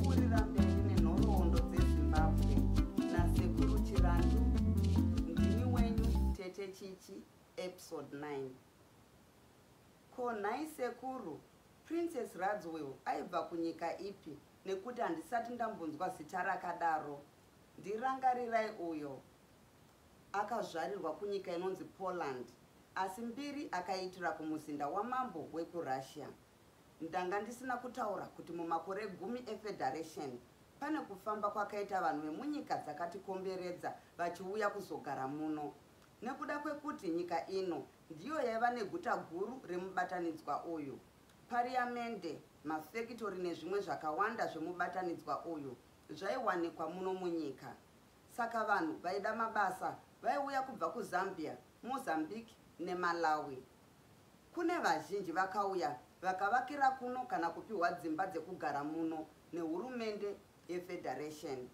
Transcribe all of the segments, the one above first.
Pfuurira mberi nenhoroondo dzeZimbabwe naSekuru Chirandu. Ndini wenyu Tete Chichi, episode 9. Ko nhai sekuru, Princess Radziwill aibva kunyika ipi nekuti handisati ndambonzwa zita rakadaro? Ndirangarirai uyo akazvarirwa kunyika inonzi Poland asi mbiri akaiitira kumuzinda wamambo wekuRussia. Ndanga ndisina kutaura kuti mumakore gumi eFederation pane kufamba kwakaita vanhu vemunyika dzakatikomberedza vachiuya kuzogara muno. Nekuda kwekuti nyika ino ndiyo yaiva neguta guru remubatanidzwa uyu, pariyamende, mafekitori nezvimwe zvakawanda zvemubatanidzwa uyu zvaiwanikwa muno munyika. Saka vanhu vaida mabasa vaiuya kubva kuZambia, Mozambique neMalawi. Kune vazhinji vakauya vakavakira kuno kana kupihwa dzimba dzekugara muno nehurumende yeFederation.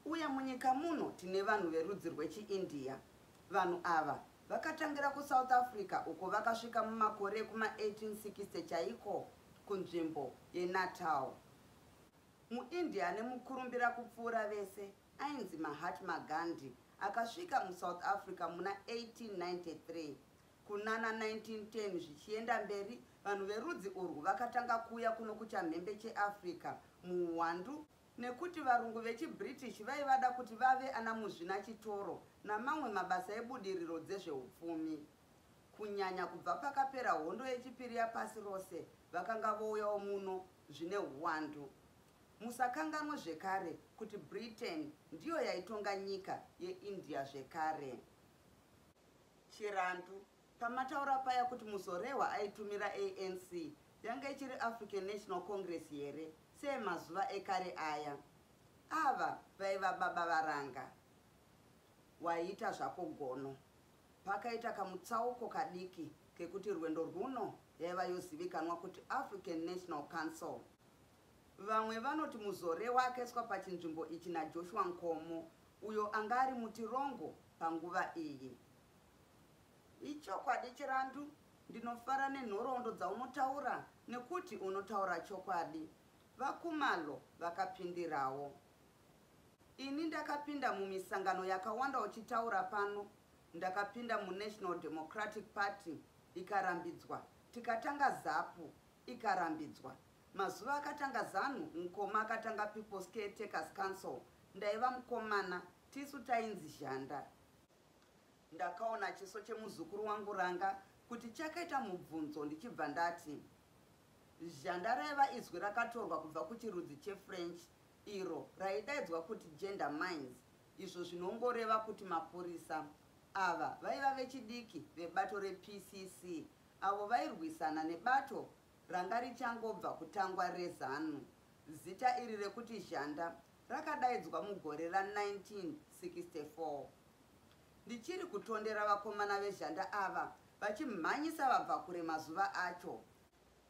Uye munyika muno tine vanhu verudzi rwechiIndia. Vanhu ava vakatangira kuSouth Africa uko vakasvika mumakore ekuma 1860 chaiko kunzvimbo yeNatal. MuIndia ane mukurumbira kupfuura vese ainzi Mahatma Gandhi akasvika muSouth Africa muna 1893. Kunana 1910 zvichienda mberi vanhu verudzi urwu vakatanga kuuya kuno kuchamhembe cheAfrica muhuwandu nekuti varungu vechiBritish vaivada kuti vave anamuzvina chitoro namamwe mabasa ebudiriro dzezveupfumi. Kunyanya kubva pakapera hondo yechipiri yapasi rose vakanga vouyawo muno zvine huwandu. Musakanganwe zvekare kuti Britain ndiyo yaitonga nyika yeIndia zvekare. Chirandu, Pamataura paya kuti Muzorehwa aitumira ANC, yanga ichiri African National Congress here seyemazuva ekare aya? Ava vaiva baba vaRanga. Waita zvako Gono. Pakaita kamutsauko kadiki kekuti rwendo rwuno yaiva yozivikanwa kuti African National Council. Vamwe vanoti Muzorewa akaiswa pachinzvimbo ichi naJoshua Nkomo uyo anga ari mutirongo panguva iyi. Ichokwadi Chirandu, ndinofara nenhoroondo dzaunotaura nekuti unotaura chokwadi. VaKhumalo vakapindirawo. Ini ndakapinda mumisangano yakawanda uchitaura pano. Ndakapinda muNational Democratic Party ikarambidzwa, tikatanga Zapu ikarambidzwa. Mazuva akatanga Zanu, Nkomo akatanga People's Caretakers Council, ndaiva mukomana, tisu tainzi Zhanda. Ndakaona chiso chemuzukuru wangu Ranga kuti chakaita mubvunzo ndichibva ndati, Zhanda raiva izwi rakatorwa kubva kuchirudzi cheFrench iro raidaidzwa kuti gendarmines izvo zvinongoreva kuti mapurisa. Ava vaiva vechidiki vebato rePCC avo vairwisana nebato ranga richangobva kutangwa reZanu. Zita iri rekuti Zhanda rakadaidzwa mugore ra 1964. Ndichiri kutondera vakomana veZhanda ava vachimhanyisa vabvakure mazuva acho.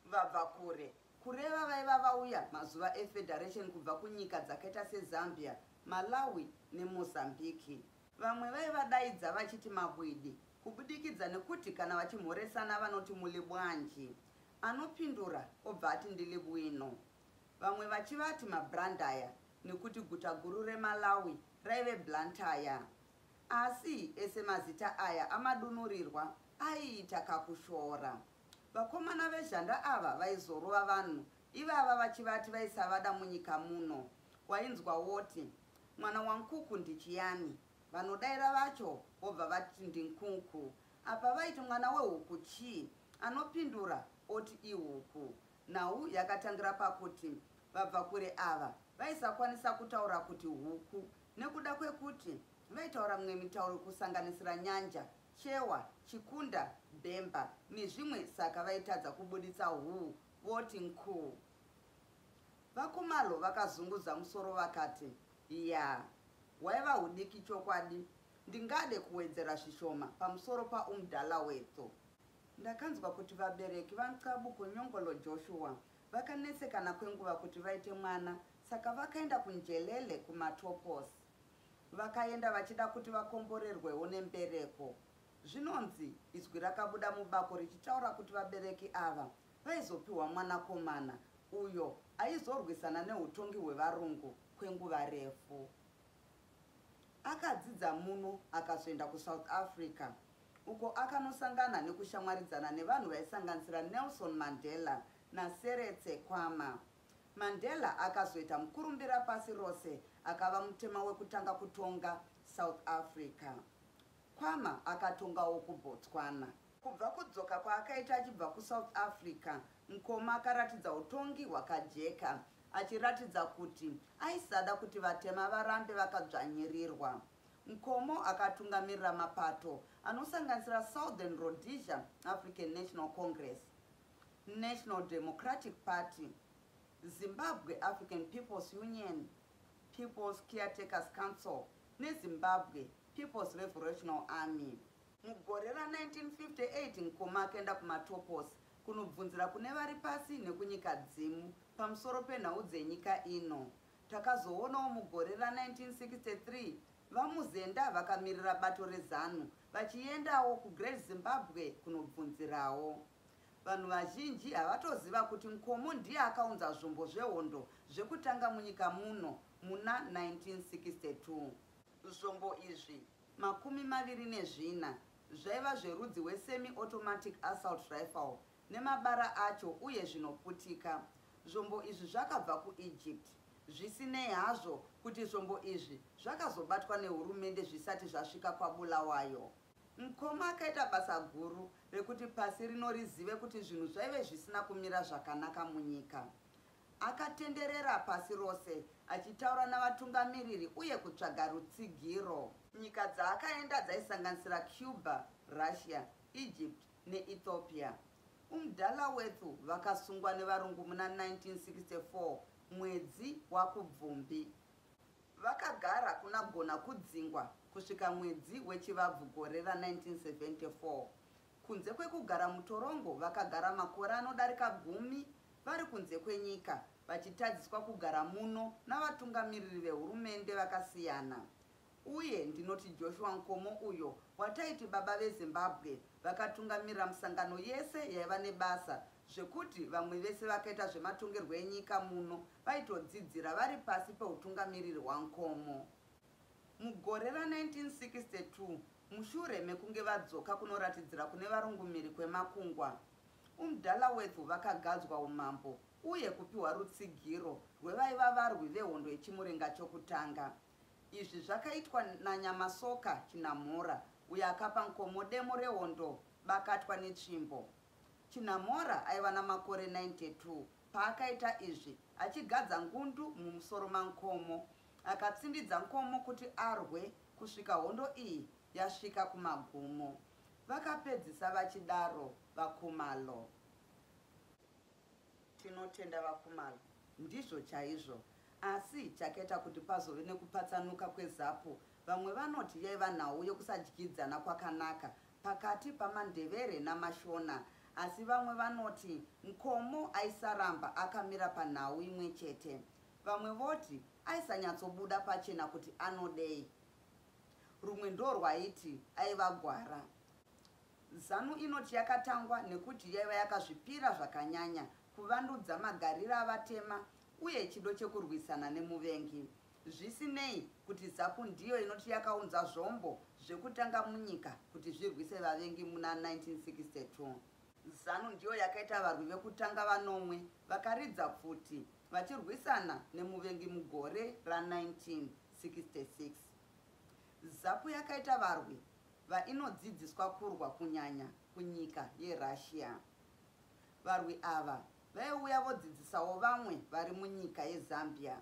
Vabvakure, kureva vaiva vauya mazuva eFederation kubva kunyika dzakaita seZambia, Malawi neMozambique. Vamwe vaivadaidza vachiti mabwidi kubudikidza nekuti kana vachimhoresana vanoti muli bwanji? Anopindura obva ati ndili bwino. Vamwe vachivati mabrandaya nekuti guta guru reMalawi raive Blantyre. Asi ese mazita aya amadunurirwa aiita kakushora. Vakomana veZhanda ava vaizorova vanhu ivava vachivati vaisavada munyika muno. Wainzwa woti, Mwana waNkuku ndichiyani? Vanodaira vacho vobva vati ndiNkunku. Apa vaiti mwana wehuku chii? Anopindura oti ihuku. Nhau yakatangira pakuti vabvakure ava vaisakwanisa kutaura kuti huku nekuda kwekuti vaitaura mimwe mitauro kusanganisira Nyanja, Chewa, Chikunda, Bemba nezvimwe saka vaitadza kubuditsa huu voti nkuu. VaKhumalo vakazunguza musoro vakati, Ya, hwaiva hudiki chokwadi. Ndingade kuwedzera zvishoma pamusoro paUmdala Wethu. Ndakanzwa kuti vabereki vaMqabuko Nyongolo Joshua vakanetsekana kwenguva kuti vaite mwana saka vakaenda kuNjelele kuMatopos. Vakaenda vachida kuti vakomborerwewo nembereko. Zvinonzi izwi rakabuda mubako richitaura kuti vabereki ava vaizopiwa mwanakomana uyo aizorwisana nehutongi hwevarungu kwenguva refu. Akadzidza muno akazoenda kuSouth Africa uko akanosangana nekushamwaridzana nevanhu vaisanganisira Nelson Mandela naSeretse Khama. Mandela akazoita mukurumbira pasi rose akava mutema wekutanga kutonga South Africa. Khama akatongawo kuBotswana. Kubva kudzoka kwaakaita achibva kuSouth Africa, Nkomo akaratidza utongi hwakajeka achiratidza kuti aisada kuti vatema varambe vakadzvanyirirwa. Nkomo akatungamirira mapato anosanganisira Southern Rhodesia African National Congress, National Democratic Party, Zimbabwe African People's Union, People's Caretakers Council neZimbabwe People's Revolutionary Army. Mugore ra1958 Nkomo akaenda kuMatopos kunobvunzira kune vari pasi nekunyika dzimu pamusoro penhau dzenyika ino. Takazoonawo mugore ra1963 VaMuzenda vakamirira bato reZanu vachiendawo kuGreat Zimbabwe kunobvunzirawo. Vanhu vazhinji havatoziva kuti Nkomo ndiye akaunza zvombo zvehondo zvekutanga munyika muno muna 1962. Zvombo izvi 24 zvaiva zverudzi rwesemi-automatic assault rifle nemabara acho uye zvinoputika. Zvombo izvi zvakabva kuEgypt. Zvisinei hazvo kuti zvombo izvi zvakazobatwa nehurumende zvisati zvasvika kwaBulawayo. Nkomo akaita basa guru rekuti pasi rino rizive kuti zvinhu zvaive zvisina kumira zvakanaka munyika. Akatenderera pasi rose achitaura navatungamiriri uye kutsvaga rutsigiro. Nyika dzaakaenda dzaisanganisira Cuba, Russia, Egypt neEthiopia. Umdala Wethu vakasungwa nevarungu muna 1964 mwedzi waKubvumbi. Vakagara kuna gona kudzingwa kusvika mwedzi weChivabvu gore ra1974. Kunze kwekugara mutorongo vakagara makore anodarika gumi vari kunze kwenyika vachitadziswa kugara muno navatungamiriri vehurumende vakasiyana. Uye ndinoti Joshua Nkomo uyo wataiti baba veZimbabwe vakatungamirira musangano yese yaiva nebasa zvekuti vamwe vese vakaita zvematongerwo enyika muno vaitodzidzira vari pasi peutungamiriri hwaNkomo. Mugore ra1962 mushure mekunge vadzoka kunoratidzira kune varungu mhiri kwemakungwa, Umdala Wethu vakagadzwa umambo uye kupiwa rutsigiro rwevaiva varwi vehondo yechimurenga chokutanga. Izvi zvakaitwa naNyamasoka Chinamhora uyo akapa Nkomo demo rehondo bakatwa netsvimbo. Chinamhora aiva namakore 92 paakaita izvi achigadza ngundu mumusoro maNkomo. Akatsindidza Nkomo kuti arwe kusvika hondo iyi yasvika kumagumo. Vakapedzisa vachidaro VaKhumalo. Tinotenda VaKhumalo. Ndizvo chaizvo. Asi chakaita kuti pazove nekupatsanuka kweZapu vamwe vanoti yaiva nhau yokusadyidzana kwakanaka pakati paMandevere naMashona asi vamwe vanoti Nkomo aisaramba akamira panhau imwe chete. Vamwe voti aisanyatsobuda pachena kuti anodei. Rumwe ndorwaiti aiva gwara. Zanu inoti yakatangwa nekuti yaiva yakazvipira zvakanyanya kuvandudza magariro avatema uye chido chekurwisana nemuvengi. Zvisinei kuti Zapu ndiyo inoti yakaunza zvombo zvekutanga munyika kuti zvirwise vavengi muna 1962. Zanu ndiyo yakaita varwi vekutanga vanomwe vakaridza pfuti vachirwisana nemuvengi mugore ra1966. Zapu yakaita varwi vainodzidziswa kurwa kunyanya kunyika yeRussia. Varwi ava vaiuya vodzidzisawo vamwe vari munyika yeZambia.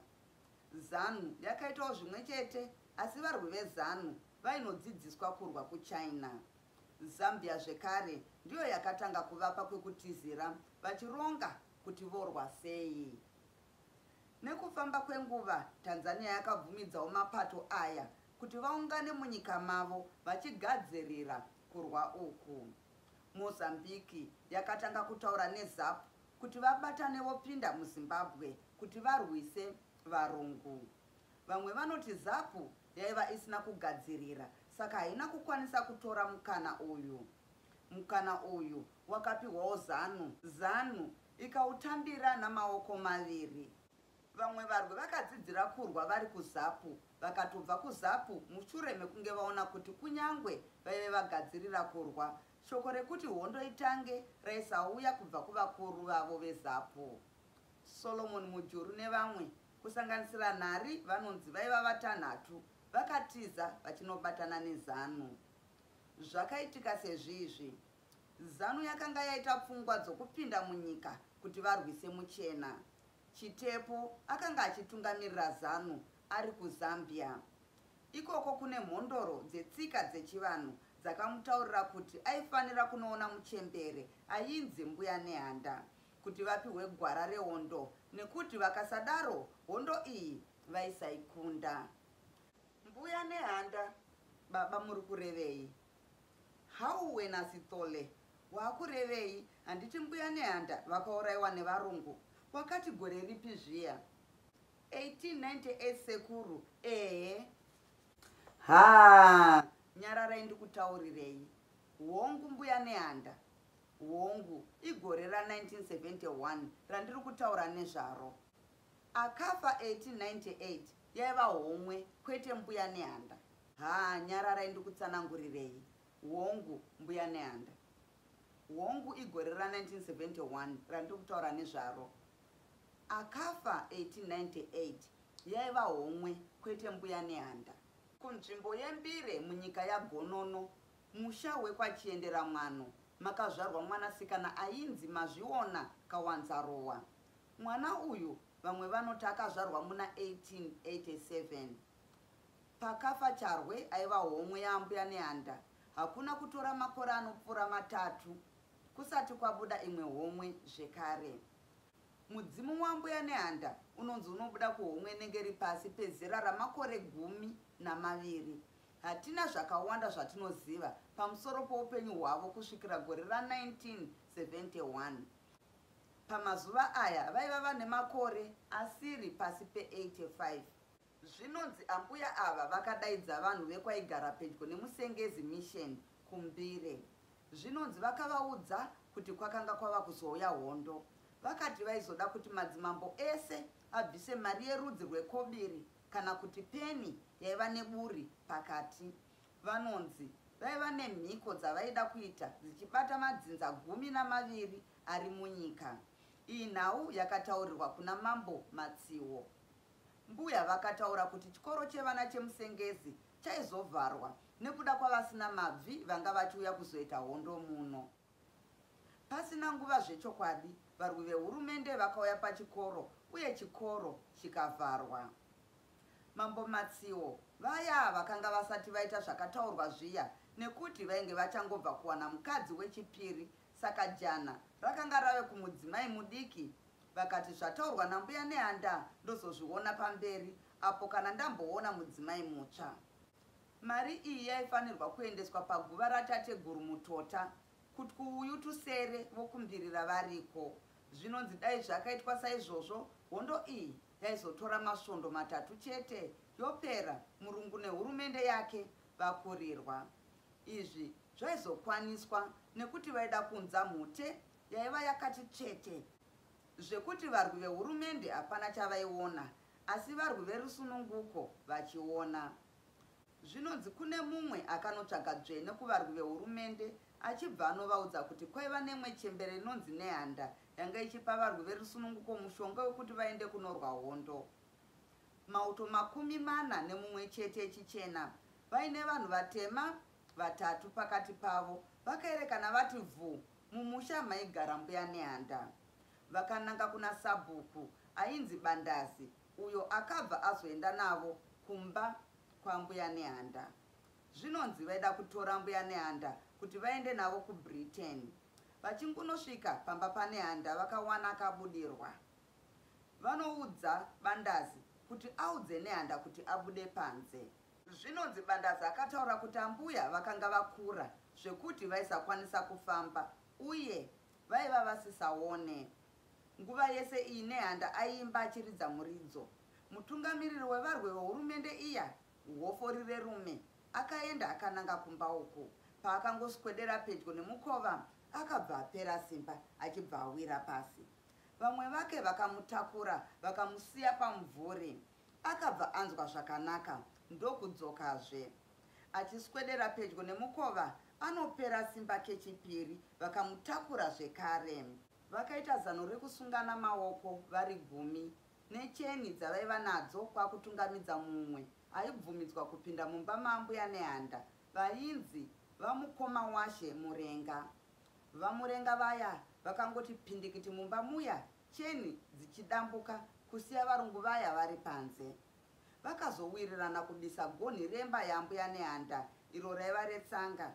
Zanu yakaitawo zvimwe chete asi varwi veZanu vainodzidziswa kurwa kuChina. Zambia zvekare ndiyo yakatanga kuvapa kwekutizira vachironga kuti vorwa sei. Nekufamba kwenguva, Tanzania yakabvumidzawo mapato aya kuti vaungane munyika mavo vachigadzirira kurwa uku. Mozambique yakatanga kutaura neZapu kuti vabatane vopinda muZimbabwe kuti varwise varungu. Vamwe vanoti Zapu yaiva isina kugadzirira saka haina kukwanisa kutora mukana uyu. Mukana uyu wakapihwawo Zanu, Zanu ikautambira namaoko maviri. Vamwe varwi vakadzidzira kurwa vari kuZapu vakatobva kuZapu mushure mekunge vaona kuti kunyangwe vaive vagadzirira kurwa, shoko rekuti hondo itange raisauya kubva kuvakuru vavo veZapu. Solomon Mujuru nevamwe, kusanganisira Nhari vanonzi vaiva vatanhatu vakatiza vachinobatana neZanu. Zvakaitika sezvizvi. Zanu yakanga yaita pfungwa dzokupinda munyika kuti varwise muchena. Chitepo akanga achitungamirira Zanu ari kuZambia. Ikoko kune mhondoro dzetsika dzechivanhu dzakamutaurira kuti aifanira kunoona muchembere ainzi Mbuya Nehanda kuti vapihwe gwara rehondo nekuti vakasadaro hondo iyi vaisaikunda. Mbuya Nehanda, Baba muri kurevei? How wena Sithole, waakurevei handiti Mbuya Nehanda vakauraiwa nevarungu wakati gore ripi zviya? 1898 sekuru, ehe. Haa nyararai ndikutaurirei. Hongu Mbuya Nehanda, hongu igore ra 1971 randiri kutaura nezvaro. Akafa 1898 yaiva homwe kwete Mbuya Nehanda. Haa nyararai ndikutsanangurirei. Hongu Mbuya Nehanda. Hongu igore ra 1971 randiri kutaura nezvaro. Akafa 1898 yaiva homwe kwete Mbuya Nehanda. Kunzvimbo yeMbire munyika yaGonono, musha wekwaChienderamwano, makazvarwa mwanasikana ainzi Mazviona Kawanzarowa. Mwana uyu vamwe vanoti akazvarwa muna 1887. Pakafa Charwe aiva homwe yaAmbuya Nehanda, hakuna kutora makore anopfuura matatu kusati kwabuda imwe homwe zvekare. Mudzimu waAmbuya Nehanda unonzi unobuda kuhomwe inenge iri pasi pezera ramakore 12. Hatina zvakawanda zvatinoziva pamusoro poupenyu hwavo kusvikira gore ra 1971. Pamazuva aya vaiva vane makore asiri pasi pe 85. Zvinonzi ambuya ava vakadaidza vanhu vekwaigara pedyo neMusengezi Mission kuMbire. Zvinonzi vakavaudza kuti kwakanga kwava kuzouya hondo. Vakati vaizoda kuti madzimambo ese abvise mari yerudzi rwekobiri kana kuti peni yaiva neburi pakati. Vanonzi vaiva nemhiko dzavaida kuita dzichibata madzinza 12 ari munyika. Iyi nhau yakataurirwa kuna Mambo Matsiwo. Mbuya vakataura kuti chikoro chevana cheMusengezi chaizovharwa nekuda kwavasina mabvi vanga vachiuya kuzoita hondo muno. Pasina nguva zvechokwadi, varwi vehurumende vakauya pachikoro uye chikoro chikavharwa. Mambo Matsiwo vaya vakanga vasati vaita zvakataurwa zviya nekuti vainge vachangobva kuwana mukadzi wechipiri saka jana rakanga rave kumudzimai mudiki vakati zvataurwa naMbuya Nehanda ndozozviona pamberi apo kana ndamboona mudzimai mutsva. Mari iyi yaifanirwa kuendeswa paguva ratateguru Mutota kutwuuyu tusere vokumbirira variko. Zvinonzi dai zvakaitwa saizvozvo hondo iyi yaizotora masvondo matatu chete yopera murungu nehurumende yake vakurirwa. Izvi zvaizokwaniswa nekuti vaida kunza mhute yaiva yakati tsvete zvekuti varwi vehurumende hapana chavaiona asi varwi verusununguko vachiona. Zvinonzi kune mumwe akanotsvaga dzvene kuvarwi vehurumende achibva anovaudza kuti kwaiva nemwe chembere inonzi Nehanda yanga ichipa varwi verusununguko mushonga wekuti vaende kunorwa hondo. Mauto 41 echichena vaine vanhu vatema vatatu pakati pavo vakaerekana vati vhu mumusha maigara Mbuya Nehanda. Vakananga kuna sabhuku ainzi Bandazi uyo akabva azoenda navo kumba kwaMbuya Nehanda. Zvinonzi vaida kutora Mbuya Nehanda kuti vaende navo kuBritain. Vachingunosvika pamba paNehanda vakawana akabudirwa. Vanoudza Bandazi kuti audze Nehanda kuti abude panze. Zvinonzi Bandazi akataura kuti ambuya vakanga vakura zvekuti vaisakwanisa kufamba uye vaiva vasisaone. Nguva yese iyi Nehanda aiimba achiridza muridzo. Mutungamiriri wevarwi vehurumende iya, Hofori Rerume, akaenda akananga kumba uku. Paakangoswedera pedyo nemukova, akabva apera simba achibva awira pasi. Vamwe vake vakamutakura vakamusiya pamumvuri. Akabva anzwa zvakanaka ndokudzokazve. Achiswedera pedyo nemukova, anopera simba kechipiri vakamutakura zvekare. Vakaita zano rekusungana maoko vari gumi necheni dzavaiva nadzo kwakutungamidza mumwe aibvumidzwa kupinda mumba maAmbuya Nehanda vainzi VaMukomawashe Murenga. VaMurenga vaya vakangoti pindikiti mumba muya cheni dzichidambuka kusiya varungu vaya vari panze. Vakazowirirana kubisa gonhi remba yaAmbuya Nehanda iro raiva retsanga.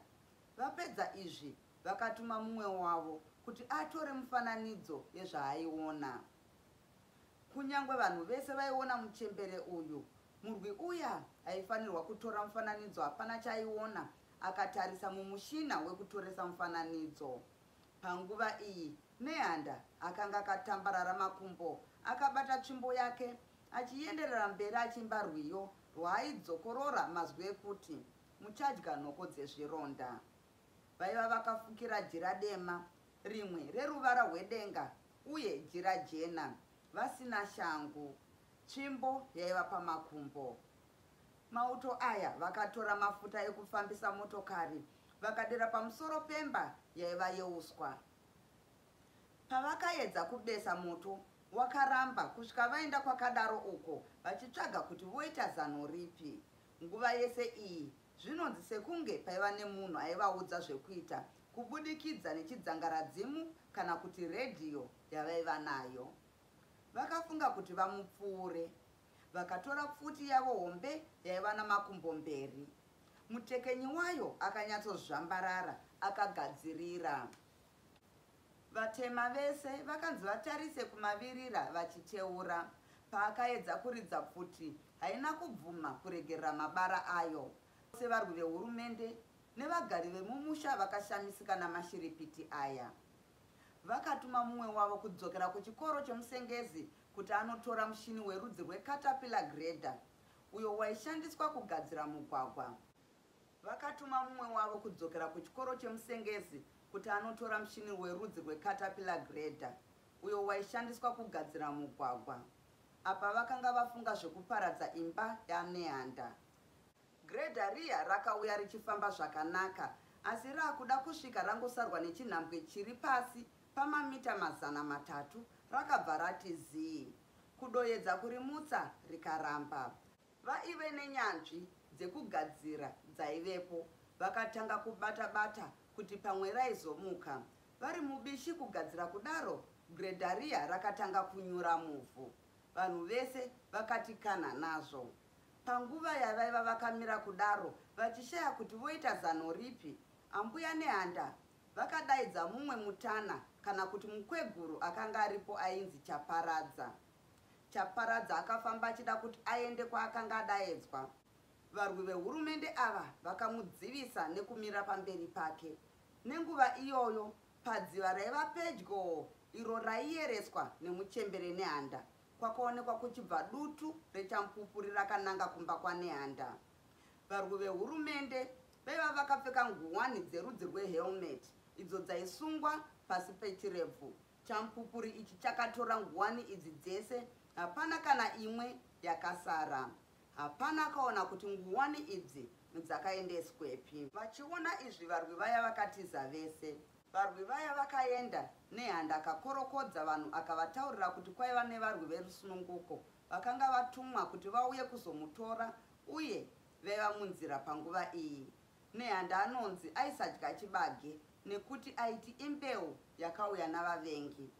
Vapedza izvi vakatuma mumwe wavo kuti atore mufananidzo yezvaaiona. Kunyangwe vanhu vese vaiona muchembere uyu, murwi uya aifanirwa kutora mufananidzo hapana chaaiona akatarisa mumushina wekutoresa mufananidzo. Panguva iyi Nehanda akanga akatambarara makumbo akabata tsvimbo yake achienderera mberi achiimba rwiyo rwaaidzokorora mazwi ekuti, Muchadya nhoko dzezvironda. Vaiva vakafukira jira dema, rimwe reruvara rwedenga uye jira jena, vasina shangu. Tsvimbo yaiva pamakumbo. Mauto aya vakatora mafuta ekufambisa motokari vakadira pamusoro pemba yaiva yeuswa. Pavakaedza kubesa moto wakaramba kusvika vaenda kwakadaro uko vachitsvaga kuti voita zano ripi. Nguva yese iyi zvinonzi sekunge paiva nemunhu aivaudza zvekuita kubudikidza nechidzangaradzimu kana kuti redhiyo yavaiva nayo. Vakafunga kuti vamupfuure. Vakatora pfuti yavo hombe yaiva namakumbo mberi. Mutekenyi wayo akanyatsozvambarara akagadzirira. Vatema vese vakanzi vatarise kumavirira vachiteura. Paakaedza kuridza pfuti haina kubvuma kuregerera mabara ayo. Vose varwi vehurumende nevagari vemumusha vakashamisika namashiripiti aya. Vakatuma mumwe wavo kudzokera kuchikoro cheMusengezi kuti anotora mushini werudzi rweCaterpillar grader uyo waishandiswa kugadzira mugwagwa. Vakatuma mumwe wavo kudzokera kuchikoro cheMusengezi kuti anotora mushini werudzi rweCaterpillar grader uyo waishandiswa kugadzira mugwagwa. Apa vakanga vafunga zvekuparadza imba yaNehanda. Grader riya rakauya richifamba zvakanaka asi raakuda kusvika rangosarwa nechinhambwe chiri pasi pamamita 300 rakabva rati zii. Kudoedza kurimutsa rikaramba. Vaive nenyanzvi dzekugadzira dzaivepo vakatanga kubata bata kuti pamwe raizomuka. Vari mubishi kugadzira kudaro, grader riya rakatanga kunyura muvhu. Vanhu vese vakati kanha nazvo. Panguva yavaiva vakamira kudaro vachishaya kuti voita zano ripi, Ambuya Nehanda vakadaidza mumwe mutana kana kuti mukweguru akanga aripo ainzi Chaparadza. Chaparadza akafamba achida kuti aende kwaakanga adaedzwa. Varwi vehurumende ava vakamudzivisa nekumira pamberi pake. Nenguva iyoyo, padziva raiva pedyo iro raiyereswa nemuchembere Nehanda, kwakaonekwa kuchibva dutu rechamupupuri rakananga kumba kwaNehanda. Varwi vehurumende vaiva vakapfeka nguwani dzerudzi rwehelmet idzo dzaisungwa pasi pechirebvu. Chamupupuri ichi chakatora nguwani idzi dzese, hapana kana imwe yakasara. Hapana akaona kuti nguwani idzi dzakaendeswepi. Vachiona izvi varwi vaya vakatiza vese. Varwi vaya vakaenda, Nehanda akakorokodza vanhu akavataurira kuti kwaiva nevarwi verusununguko vakanga vatumwa kuti vauye kuzomutora uye vaiva munzira panguva iyi. Nehanda anonzi aisadya chibage nekuti aiti imbeu yakauya navavengi.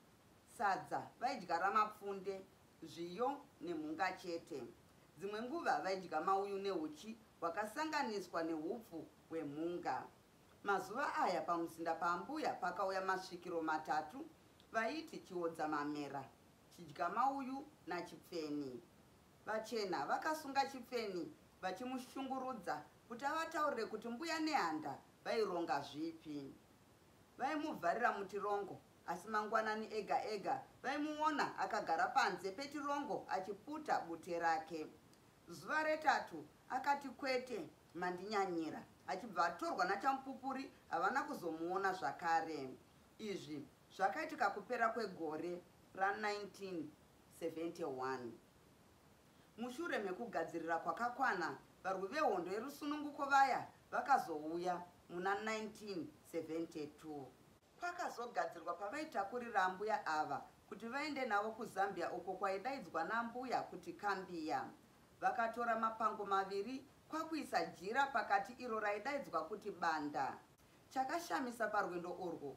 Sadza vaidya ramapfunde, zviyo nemhunga chete. Dzimwe nguva vaidya mauyu nehuchi hwakasanganiswa nehupfu hwemhunga. Mazuva aya pamuzinda paambuya pakauya masvikiro matatu vaiti Chiodzamamera. Chidyamauyu naChipfeni. Vachena vakasunga Chipfeni vachimushungurudza kuti avataurire kuti Mbuya Nehanda vaironga zvipi. Vaimuvharira mutirongo asi mangwanani ega ega vaimuona akagara panze petirongo achiputa bute rake. Zuva retatu akati kwete mandinyanyira achibva atorwa naChamupupuri havana kuzomuona zvakare. Izvi zvakaitika kupera kwegore ra 1971. Mushure mekugadzirira kwakakwana, varwi vehondo yerusununguko vaya vakazouya muna 1972. Pakazogadzirwa pavaitakurira ambuya ava kuti vaende navo kuZambia uko kwaidaidzwa naambuya kuti Kambiya. Vakatora mapango maviri kwakuisa jira pakati iro raidaidzwa kuti banda. Chakashamisa parwendo urwu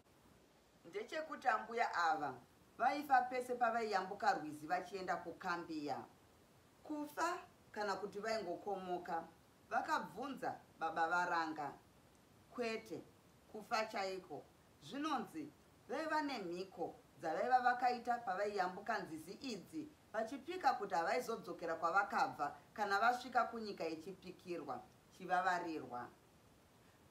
ndechekuti ambuya ava vaifa pese pavaiyambuka rwizi vachienda kuKambiya. Kufa kana kuti vaingokomoka? Vakabvunza baba vaRanga. Kwete, kufa chaiko. Zvinonzi vaiva nemhiko dzavaiva vakaita pavaiyambuka nzizi idzi vachipika kuti havaizodzokera kwavakabva kana vasvika kunyika yechipikirwa, chivavarirwa.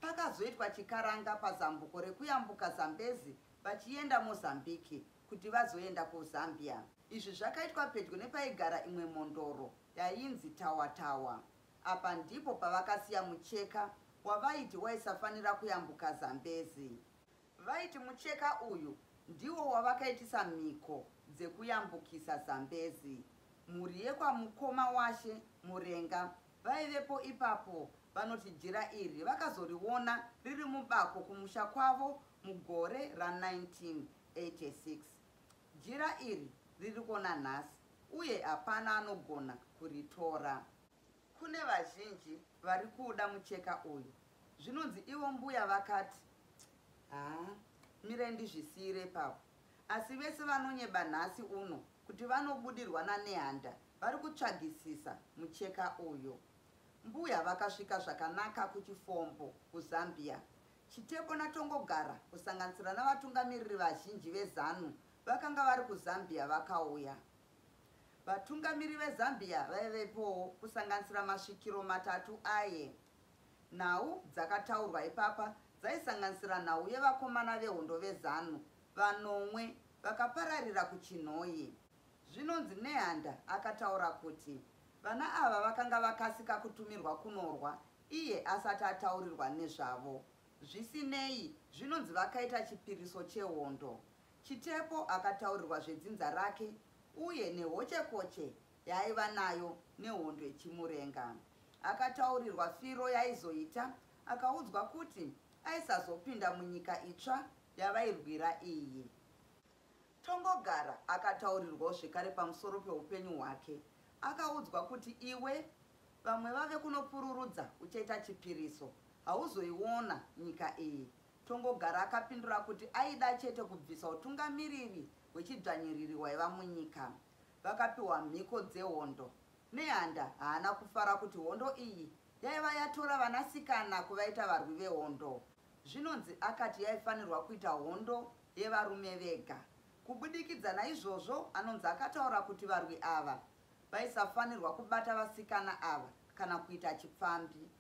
Pakazoitwa chikaranga pazambuko rekuyambuka Zambezi vachienda Mozambique kuti vazoenda kuZambia. Izvi zvakaitwa pedyo nepaigara imwe mhondoro yainzi Tawatawa. Apa ndipo pavakasiya mucheka wavaiti waisafanira kuyambuka Zambezi. Vaiti mucheka uyu ndiwo wavakaitisa mhiko dzekuyambukisa Zambezi. Mhuri yekwamukoma waShe Murenga vaivepo ipapo vanoti jira iri vakazoriona riri mubako kumusha kwavo mugore ra 1986. Jira iri ririko nanhasi uye hapana anogona kuritora. Kune vazhinji vari kuuda mucheka uyu. Zvinonzi ivo mbuya vakati, Haa, mirai ndizvisiire ipapo. Asi vese vanonyeba nhasi uno kuti vanobudirwa naNehanda vari kutsvagisisa mucheka uyu. Mbuya vakasvika zvakanaka kuChifombo, kuZambia. Chitepo naTongogara, kusanganisira navatungamiriri vazhinji veZanu vakanga vari kuZambia vakauya. Vatungamiri veZambia vaivepowo kusanganisira masvikiro matatu aye. Nhau dzakataurwa ipapa dzaisanganisira nhau yevakomana vehondo veZanu vanomwe vakapararira kuChinhoyi. Zvinonzi Nehanda akataura kuti vana ava vakanga vakasika kutumirwa kunorwa iye asati ataurirwa nezvavo. Zvisinei, zvinonzi vakaita chipiriso chehondo. Chitepo akataurirwa zvedzinza rake uye nehochekoche yaaiva nayo nehondo yeChimurenga. Akataurirwa firo yaizoita akaudzwa kuti aisazopinda munyika itsva yavairwira iyi. Tongogara akataurirwawo zvekare pamusoro peupenyu hwake. Akaudzwa kuti iwe vamwe vave kunopururudza uchaita chipiriso, hauzoiona nyika iyi. Tongogara akapindura kuti aida chete kubvisa utungamiriri hwechidzvanyiriri hwaiva munyika. Vakapiwa mhiko dzehondo. Nehanda haana kufara kuti hondo iyi yaiva yatora vanasikana kuvaita varwi vehondo. Zvinonzi akati yaifanirwa kuita hondo yevarume vega. Kubudikidza naizvozvo anonzi akataura kuti varwi ava vaisafanirwa kubata vasikana ava kana kuita chipfambi.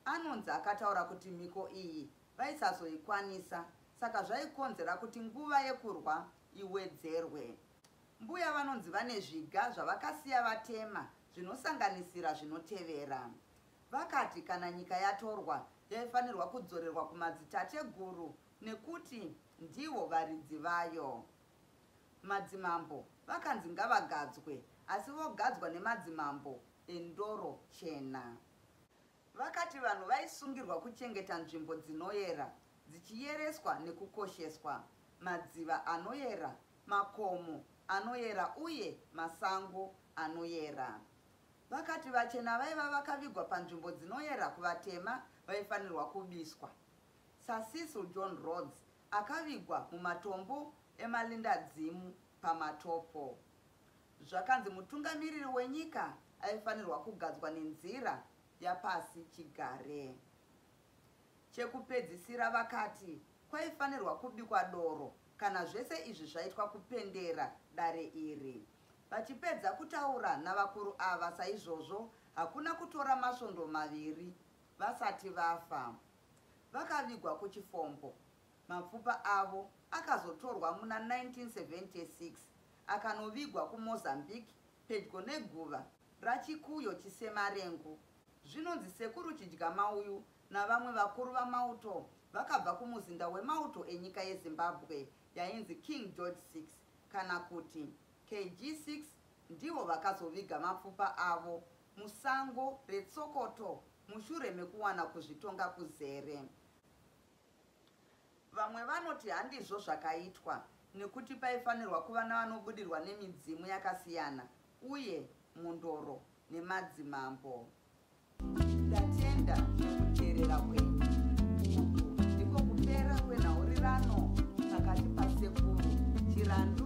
Anonzi akataura kuti mhiko iyi vaisazoikwanisa saka zvaikonzera kuti nguva yekurwa iwedzerwe. Mbuya vanonzi vane zviga zvavakasiya vatema zvinosanganisira zvinotevera. Vakati kana nyika yatorwa yaifanirwa kudzorerwa kumadzitateguru nekuti ndivo varidzi vayo. Madzimambo vakanzi ngavagadzwe asi vogadzwa nemadzimambo endoro chena. Vakati vanhu vaisungirwa kuchengeta nzvimbo dzinoyera dzichiyereswa nekukosheswa, madziva anoyera, makomo anoyera uye masango anoyera. Vakati vachena vaiva vakavigwa panzvimbo dzinoyera kuvatema vaifanirwa kubiswa. SaCecil John Rhodes akavigwa mumatombo emalindadzimu paMatopo. Zvakanzi mutungamiriri wenyika aifanirwa kugadzwa nenzira yapasi chigare. Chekupedzisira vakati kwaifanirwa kubikwa doro kana zvese izvi zvaitwa kupendera dare iri. Vachipedza kutaura navakuru ava saizvozvo, hakuna kutora masvondo maviri vasati vafa. Vakavigwa kuChifombo. Mapfupa avo akazotorwa muna 1976 akanovigwa kuMozambique pedyo neguva raChikuyo Chisemarengu. Zvinonzi Sekuru Chidyamauyu navamwe vakuru vamauto vakabva kumuzinda wemauto enyika yeZimbabwe yainzi King George 6 kana kuti KG6 ndivo vakazoviga mapfupa avo musango reTsokoto mushure mekuwana kuzvitonga kuzere. Vamwe vanoti handizvo zvakaitwa nekuti paifanirwa kuva navanobudirwa nemidzimu yakasiyana uye mhondoro nemadzimambo. Ndatenda nekuteerera kwenyu. Uku ndiko kupera kwenhaurirano pakati paSekuru Chirandu